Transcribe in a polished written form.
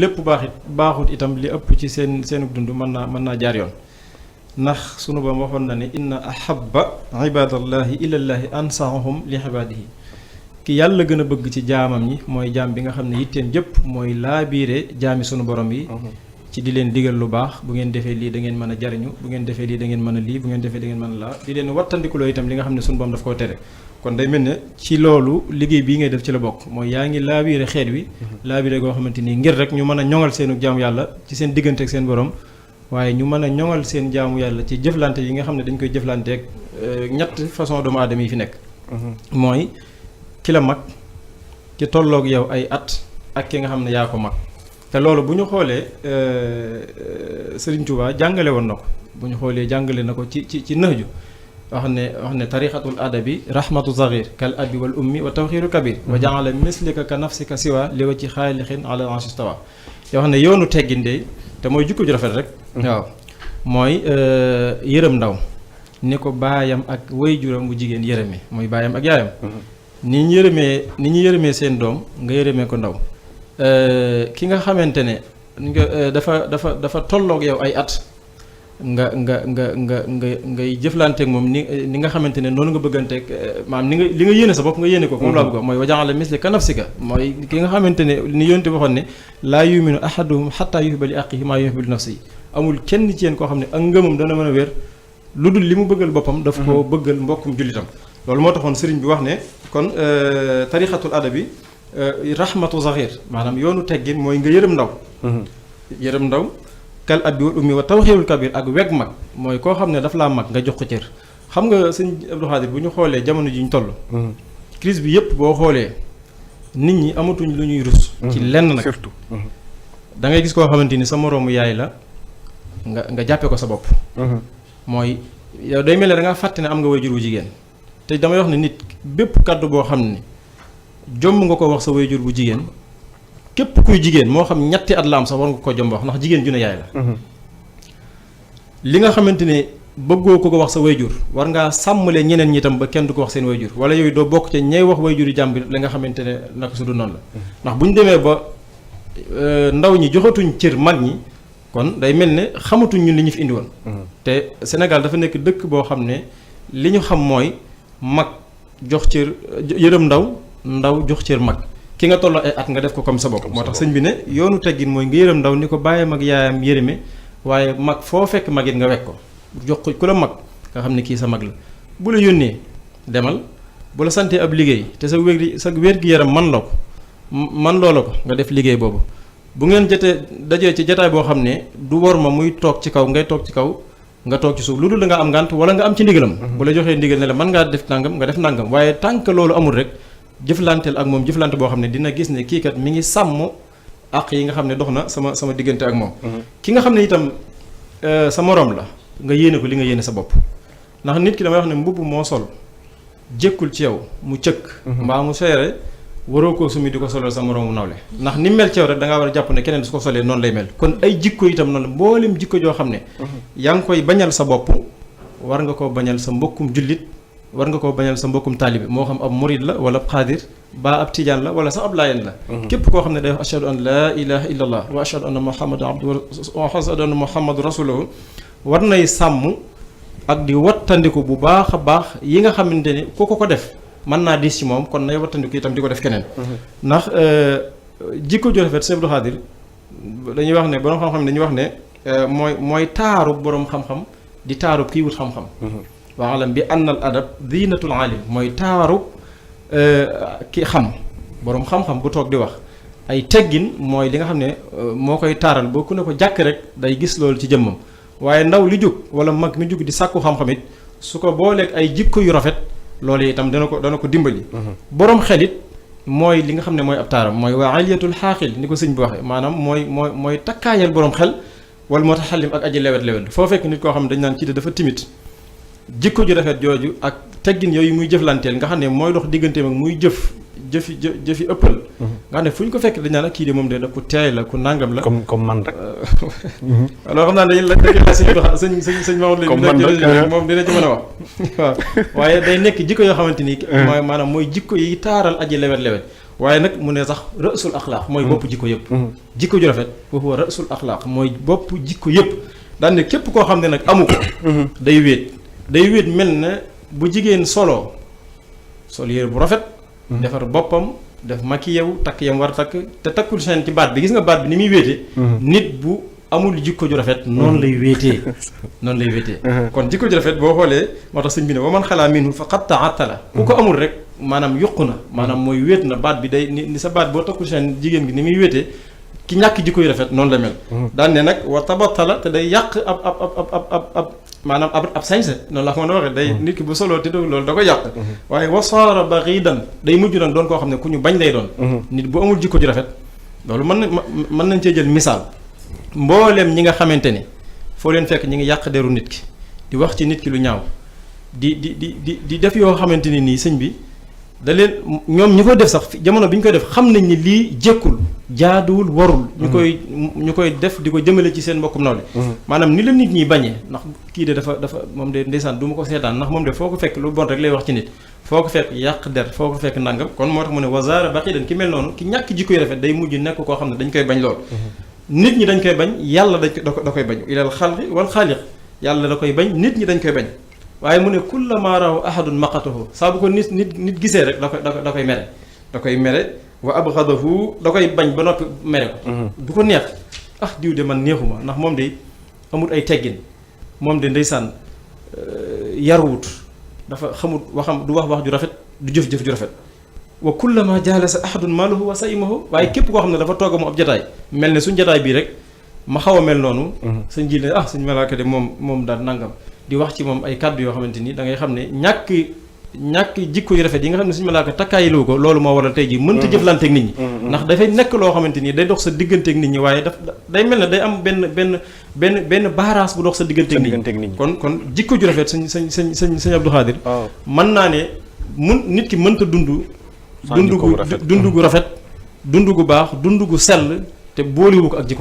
lépp baaxut itam li ëpp ci seenu dund mën naa jaar yoon ndax sunu ba waxoon na ne inna ahabba ibadallahi ilallahi ansahum li ibadihi ki yàlla gën a bëgg ci jaamam ñi mooy jaam bi nga xam ne yitteem jëpp mooy laabiire jaami sunu borom yi ci di leen digal lu baax bu ngeen defee lii da ngeen mën a jariñu bu ngeen defee lii da ngeen mën a lii bu ngeen defee da ngeen mën a laa di leen wattandikuloo itam li nga xam ne sunu borom daf koo tere kon day mel ne ci loolu liggéey bii ngay def ci la bokk mooy yaa ngi laabiire xeet wi laabiire goo xamante nii ngir rek ñu mën a ñoŋal seenu jaamu yàlla ci seen diggante ak seen borom waaye ñu mën a ñoŋal seen jaamu yàlla ci jëflante yi nga xam ne dañ koy jëflanteeg ñett façon doomu aadama yi fi nekk mooy ki la mag ki tolloog yow ay at ak ki nga xam ne yaa ko mag te loolu bu ñu xoolee Serigne Touba jàngale woon na ko bu ñu xoolee jàngale na ko ci nëhju wax ne tariqatul adabi rahmatu saghir kal abi wal ummi wa tawxiru kabir wa jaala mislika ka nafsika siwa li wa ci xaalixin ala ansistawa yoo xam ne yoonu teggin de te mooy jikko ju rafet rek waaw mooy yërëm ndaw ni ko baayam ak waajuram bu jigéen yërëme mooy baayam ak yaayam ni ñu yërëmee seen doom nga yërëmee ko ndaw ki nga xamante ne dafa tolloog yow ay at ngay jëflanteeg moom ni nga xamante ne noonu nga bëgganteeg maanaam ni nga li nga yéene sa bopp nga yéene ko moom laa bëgg mooy wajaala misli ka nafsika mooy ki nga xamante ne ni yonte waxoon ne laa yuminu ahaduhum xataa yuhibba li axihi maa yuhibbu li nafsihi amul kenn ci yéen koo xam ne ak ngëmam dana mën a wér lu dul li mu bëggal boppam daf koo bëggal mbokkum jullitam loolu moo taxoon sëriñ bi wax ne kon tarixatul adabi rahmatu zaxir maanaam yoonu teggin mooy nga yërëm ndaw kal abi wal ummi wa tawxiirul kabir ak weg mag mooy koo xam ne daf laa mag nga jox ko cër xam nga sëñ Abdou Khadir bu ñu xoolee jamono ji ñu toll crise bi yëpp boo xoolee nit ñi amatuñ lu ñuy rus ci lenn nag surtout da ngay gis koo xamante ni sa moroomu yaay la nga jàppe ko sa bopp mooy yow day mel ne da ngaa fàtte ne am nga waajur wu jigéen te damay wax ne nit bépp kàddu boo xam ne jomb nga ko wax sa waajur bu jigéen képp kuy jigéen moo xam ñetti at la am sax war nga ko jomb wax ndax jigéen ju ne yaay la li nga xamante ne bëggoo ko wax sa waajur war ngaa sàmmale ñeneen ñi itam ba kenn du ko wax seen waajur wala yooyu doo bokk ca ñay wax waajur yi jàmbir li nga xamante ne naka su du noonu la ndax bu ñu demee ba ndaw ñi joxatuñ cër mag ñi kon day mel ne xamatuñ ñun li ñu fi indi woon te Sénégal dafa nekk dëkk boo xam ne li ñu xam mooy mag jox cër yërëm ndaw jox cër mag ki nga tolloo ay at nga def ko comme sa bopp moo tax sëñ bi ne yoonu teggin mooy nga yërëm ndaw ni ko bàyyam ak yaayam yërëme waaye mag foo fekk mag it nga wekk ko jox ko ku la mag nga xam ne kii sa mag la bu la yónnee demal bu la santee ab liggéey te sa wér-gi-yaram man loola ko nga def liggéey boobu bu ngeen dajee ci jataay boo xam ne du war ma muy toog ci kaw ngay toog ci kaw nga toog ci suuf lu dul da nga am ngànt wala nga am ci ndigalam bu la joxee ndigal ne la mën ngaa def nangam nga def nangam waaye tant que loolu amul rek jëflanteel ak moom jëflante boo xam ne dina gis ne kii kat mi ngi sàmm àq yi nga xam ne dox na sama diggante ak moom ki nga xam ne itam sa morom la nga yéene ko li nga yéene sa bopp ndax nit ki damay wax ne mbubb moo sol jékkul ci yow mu cëkk mbaa mu seere waroo koo sumi di ko solal sa moroomu nawle ndax ni mel ci yow rek da ngaa war a jàpp ne keneen su ko solee noonu lay mel kon ay jikko itam noonu la mboolem jikko joo xam ne yaa ngi koy bañal sa bopp war nga koo bañal sa mbokkum jullit war nga koo bañal sa mbokkum taalibe moo xam ab murid la wala ab xaadir ba ab tijaan la wala sax ab laayeen la képp koo xam ne day wax ashhadu an laa ilaha illa allah wa ashhadu anna muhammadan abduhu wa ashhadu anna muhammadan rasuluhu war nay sàmm ak di wattandiku bu baax a baax yi nga xamante ni ku ko def mën naa diis ci moom kon nay wattandiku itam di ko def keneen ndax jikko ju rafet Sëñ Abdou Khadir dañuy wax ne borom xam-xam dañuy wax ne mooy taaru borom xam-xam di taaru kii wut xam-xam waalam bi annal adab zinatul alim mooy taaru ki xam boroom xam-xam bu toog di wax ay teggin mooy li nga xam ne moo koy taaral boo ku ne ko jàkk rek day gis loolu ci jëmmam waaye ndaw li jóg wala mag mi jóg di sàkku xam-xam it su ko booleeg ay jikko yu rafet loolu itam dana ko dimbali boroom xelit mooy li nga xam ne mooy ab taaram mooy waa aliyatul xaaxil ni ko sëñ bi waxee maanaam mooy takkaayal boroom xel wala moo tax xalim ak aji lewet foo fekk nit koo xam ne dañ naan kii dafa timide jikko ju rafet jooju ak teggin yooyu muy jëflanteel nga xam ne mooy dox digganteem ak muy jëfi ëppal nga xam ne fu ñu ko fekk dañ naan ak kii de moom de da ku teey la ku nàngam la comme man rek alors xam naa dañu la sëñ Maodo moom dina ci mën a wax waaw waaye day nekk jikko yoo xamante ni mooy maanaam mooy jikko yi taaral aji lewet waaye nag mu ne sax rësul axlaaq mooy bopp jikko yëpp jikko ju rafet wa huwa rësul axlaaq mooy bopp jikko yëpp daan ne képp koo xam ne nag amu ko day wéet mel na bu jigéen sol yére bu rafet defar boppam def makiyewu takk yam war a takk te takkul seen ci baat bi gis nga baat bi ni muy wéetee nit bu amul jikko ju rafet noonu lay wéetee kon jikko ju rafet boo xoolee moo tax sëñ bi ne wa man xalaa minhu faqad ta'attala ku ko amul rek maanaam yokku na maanaam mooy wéet na baat bi day ni sa baat boo takkul seen jigéen gi ni muy wéetee ki ñàkk jikko yu rafet noonu la mel daan ne nag wa tabattala te day yàq ab maanaam ab sañse noonu la ko mën a waxee day nit ki bu soloo te loolu da koy yàq waaye wa saara baxiidan day mujj nag doon koo xam ne ku ñu bañ lay doon nit bu amul jikko ju rafet loolu mën nañ cee jël misaal mbooleem ñi nga xamante ni foo leen fekk ñi ngi yàq deru nit ki di wax ci nit ki lu ñaaw di def yoo xamante ni nii sëñ bi da leen ñoom ñi koy def sax jamono bi ñu koy def xam nañ ni lii jékkul jaaduwul warul ñu koy def di ko jëmale ci seen mbokkum nawle maanaam ni la nit ñi bañee ndax kii de dafa moom de ndeysaan du ma ko seetaan ndax moom de foo ko fekk lu bon rek lay wax ci nit foo ko fekk yàq der foo ko fekk ndàngam kon moo tax mu ne wazaara baqidan ki mel noonu ki ñàkk jikko yu rafet day mujj nekk koo xam ne dañ koy bañ lool nit ñi dañ koy bañ yàlla da koy bañ ilal xalqi wal xaaliq yàlla da koy bañ nit ñi dañ koy bañ waaye mu ne kullama raw ahadun maqatahu saa bu ko nit gisee rek da koy mere wa abghadahu da koy bañ ba noppi mere ko du ko neex diw de man neexuma ndax moom de amul ay teggin moom de ndeysaan yaruwut dafa xamut waxam du wax ju rafet du jëf ju rafet wa kullama jalasa ahadun maluhu wa saimahu waaye képp koo xam ne dafa toog mu ab jataay mel ne suñ jataay bii rek ma xaw a mel noonu sañ ji ne suñ malaaka de moom daal nangam di wax ci moom ay kàddu yoo xamante ni da ngay xam ne ñàkk jikko yu rafet yi nga xam ne suñu malaaka takkaayilu ko loolu moo waral tey ji mënta jëflanteeg nit ñi ndax dafay nekk loo xamante ni day dox sa digganteeg nit ñi waaye day mel ne day am benn baaraas bu dox sa digganteeg nit ñi kon jikko ju rafet sëñ Abdou Khadir mën naa ne nit ki mënta dund gu rafet dund gu baax dund gu sell te booliwu ko ak jikko